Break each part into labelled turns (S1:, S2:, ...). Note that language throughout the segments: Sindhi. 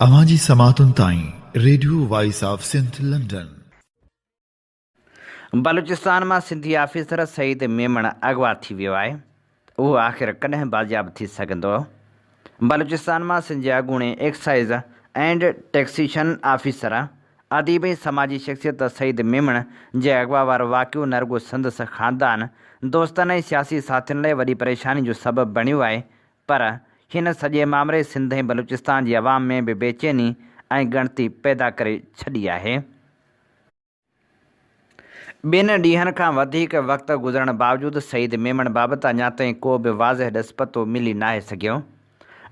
S1: اوهان جي سماعتن تائين radio voice of Sindh London.
S2: Balochistan مان سنڌي آفيسر سعيد ميمڻ اغوا ٿي ويو آهي، اهو آخر ڪڏهن بازياب ٿي سگهندو؟ بلوچستان مان سنڌ جي اڳوڻي ايڪسائيز اينڊ ٽيڪسيشن آفيسر، اديب ۽ سماجي شخصيت سعيد ميمڻ جي اغوا وارو واقعو نه رڳو سندس خاندان، دوستن ۽ سياسي ساٿين لاء وڏي پريشاني جو سبب بڻيو آهي پر هن سڄي مامري سنڌ ۽ بلوچستان جي عوام ۾ به بيچيني ۽ ڳڻتي پيدا ڪري ڇڏي آهي. ٻن ڏينهن کان وڌيڪ وقت گذرڻ باوجود سعيد ميمڻ بابت اڃا تائين ڪو به واضح ڏس پتو ملي ناهي سگهيو،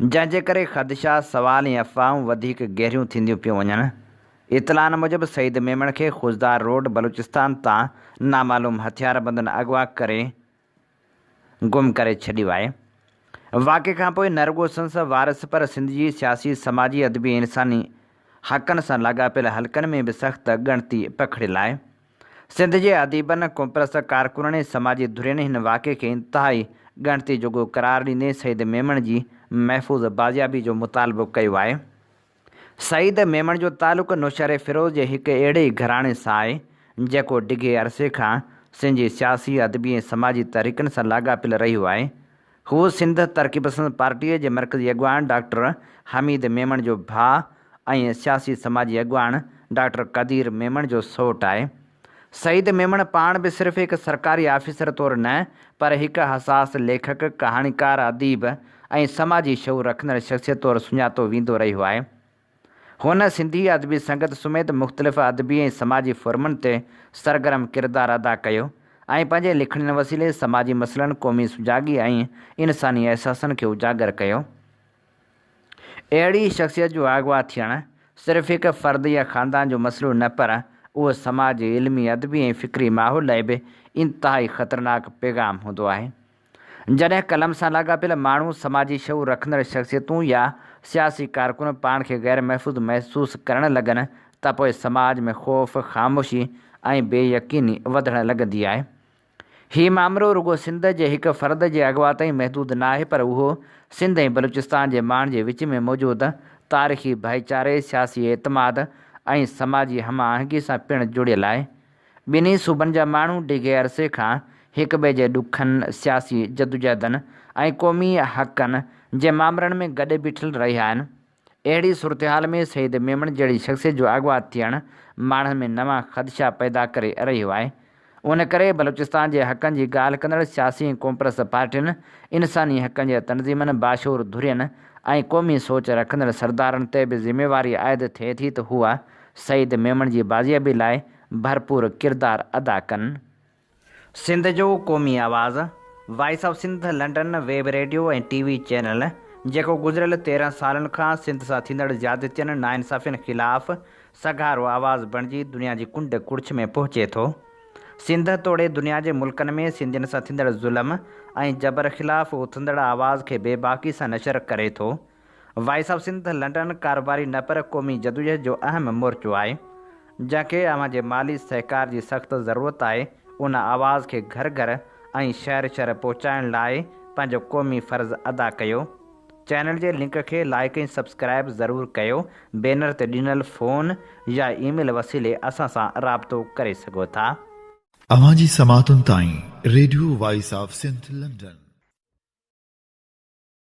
S2: جنهن جي ڪري خدشا، سوال ۽ افواهون وڌيڪ گهريون ٿينديون پيون وڃن. اطلاعن موجب سعيد ميمڻ کي خضدار روڊ بلوچستان تان نامعلوم هٿياربندن اغوا ڪري گم ڪري ڇڏيو آهي. واقعي کانپوء نه رڳو سندس وارث پر سنڌ جي سياسي، سماجي، ادبي ۽ انساني حقن سان لاڳاپيل حلقن ۾ به سخت ڳڻتي پکڙيل آهي. سنڌ جي اديبن، قومپرست ڪارڪنن ۽ سماجي ڌرين هن واقعي کي انتهائي ڳڻتي جوڳو قرار ڏيندي سعيد ميمڻ جي محفوظ بازيابي جو مطالبو ڪيو آهي. سعيد ميمڻ جو تعلق نوشهري فيروز جي هڪ اهڙي ئي گهراڻي سان آهي، جيڪو ڊگهي عرصي کان سنڌ جي سياسي، ادبي ۽ سماجي تحريڪن سان لاڳاپيل رهيو آهي. هو سنڌ ترقي پسند پارٽيء جي مرڪزي اڳواڻ ڊاڪٽر حميد ميمڻ جو ڀاء ۽ سياسي سماجي اڳواڻ ڊاڪٽر قدير ميمڻ جو سئوٽ آهي. سعيد ميمڻ پاڻ به صرف هڪ سرڪاري آفيسر طور نه پر هڪ حساس ليکڪ، ڪهاڻيڪار، اديب ۽ سماجي شعور رکندڙ شخصيت طور سڃاتو ويندو رهيو آهي. هن سنڌي ادبي سنگت سميت مختلف ادبي ۽ سماجي فورمن تي سرگرم ڪردار ادا ڪيو ۽ پنهنجي لکڻين وسيلي سماجي مسئلن، قومي سجاڳي ۽ انساني احساسن کي اجاگر ڪيو. اهڙي شخصيت جو اغوا ٿيڻ صرف هڪ فرد يا خاندان جو مسئلو نه پر اهو سماج جي علمي، ادبي ۽ فڪري ماحول لاء به انتهائي خطرناڪ پيغام هوندو آهي. جڏهن قلم سان لاڳاپيل ماڻهو، سماجي شعور رکندڙ شخصيتون يا سياسي ڪارڪن پاڻ کي غير محفوظ محسوس ڪرڻ لڳن ته پوء سماج ۾ خوف، خاموشي ۽ بي يقيني وڌڻ لڳندي آهي. هي مامرو رڳو سنڌ جي هڪ فرد جي اغوا تائين محدود ناهي پر اهو سنڌ ۽ بلوچستان جي ماڻهن جي وچ ۾ موجود تاريخي ڀائيچاري، سياسي اعتماد ۽ سماجي هم آهنگي سان پڻ جڙيل آهي. ٻنهي صوبن جا ماڻهو ڊگهي عرصي کان هڪٻئي جي ڏکن، سياسي جدوجهدن ۽ قومي حقن جي مامرن ۾ گڏ بيٺل رهيا آهن. اهڙي صورتحال ۾ سعيد ميمڻ جهڙي شخصيت جو اغوا ٿيڻ ماڻهن ۾ نوان خدشا پيدا ڪري رهيو آهي. ان ڪري بلوچستان جي حقن جي ڳالهه ڪندڙ سياسي ۽ قومپرست پارٽين، انساني حقن جي تنظيمن، باشعور ڌرين ۽ قومي سوچ رکندڙ سردارن تي به ذميواري عائد ٿئي ٿي ته هو سعيد ميمڻ جي بازيابي لاء ڀرپور ڪردار ادا ڪن. سنڌ جو قومي آواز، voice of Sindh London web radio ۽ T V channel, جيڪو گذريل 13 سالن کان سنڌ سان ٿيندڙ زيادتين، ناانصافين خلاف سگهارو آواز بڻجي دنيا جي ڪنڊ ڪڙڇ ۾ پهچي ٿو. سنڌ توڙي دنيا جي ملڪن ۾ سنڌين سان ٿيندڙ ظلم ۽ جبر خلاف اٿندڙ آواز کي بيباڪي سان نشر ڪري ٿو. وائس آف سنڌ لنڊن ڪاروباري نه پر قومي جدوجهد جو اهم مورچو آهي، جنهن کي اوهان جي مالي سهڪار جي سخت ضرورت آهي، ان آواز کي گهر گهر ۽ شهر شهر پهچائڻ لاء پنهنجو قومي فرض ادا ڪيو. چينل جي لنڪ کي لائيڪ ۽ سبسڪرائيب ضرور ڪيو، بينر تي ڏنل فون يا اي ميل وسيلي اسان سان رابطو ڪري سگهو ٿا.
S1: اوهان جي سماعتن تائين radio voice of Sindh London.